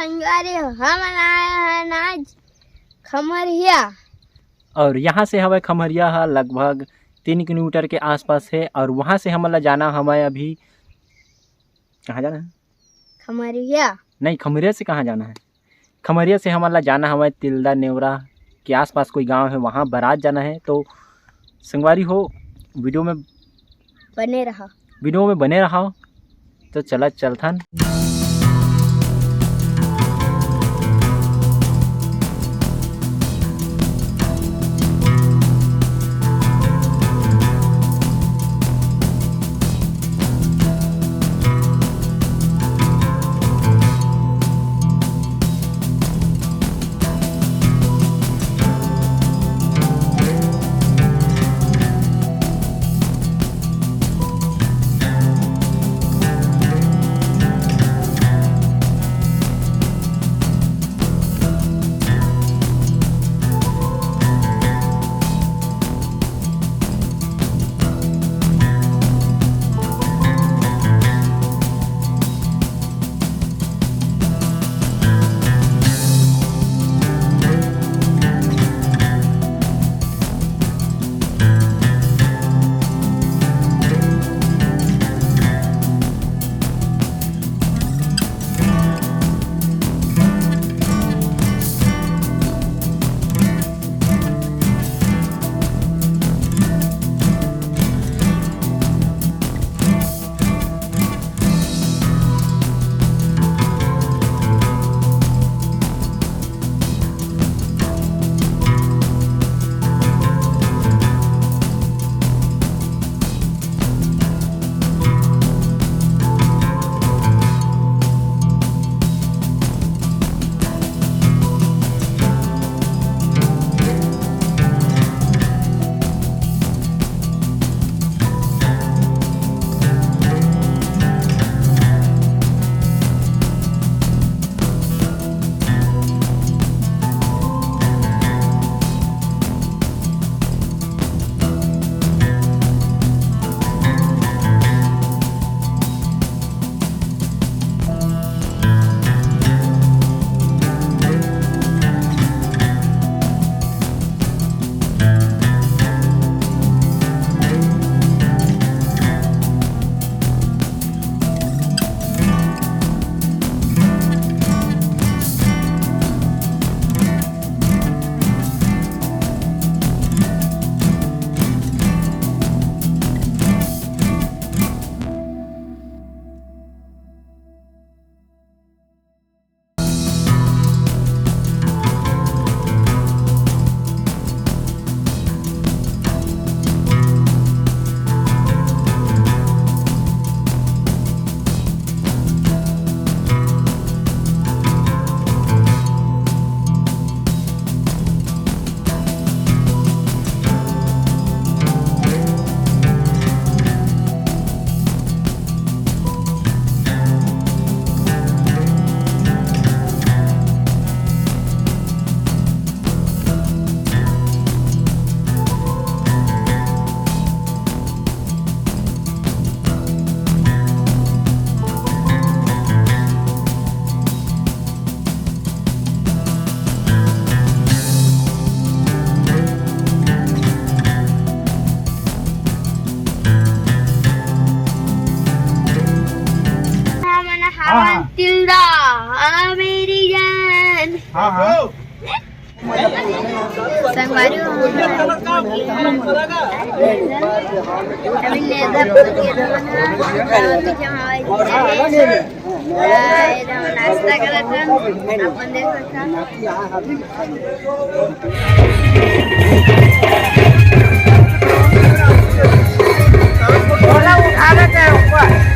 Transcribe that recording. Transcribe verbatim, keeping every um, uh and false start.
संगवारी हो, हमन आए हन आज खमरिया। और यहाँ से हवय खमरिया ह लगभग तीन किलोमीटर के आसपास हे, और वहाँ से हमन ला जाना हवय अभी, कहाँ जाना है? खमरिया। नहीं, खमरिया से कहाँ जाना है? खमरिया से हमन ला जाना हवय तिल्दा नेवरा के आसपास कोई गांव है, वहाँ बारात जाना है। तो संगवारी हो, वीडियो में बने रहा। वीडियो में बने रहा। तो चला चलथन। हमन हाँ, हवन हाँ। तिल्दा, मेरी जान। हाँ, हाँ। संगवारी हो, अभी लेदर पहुंच गए हमन ह। अभी जहाँ आए थे, नाश्ता करत हन, अपन देख सकथन। थोड़ा उठा लेते हैं ऊपर।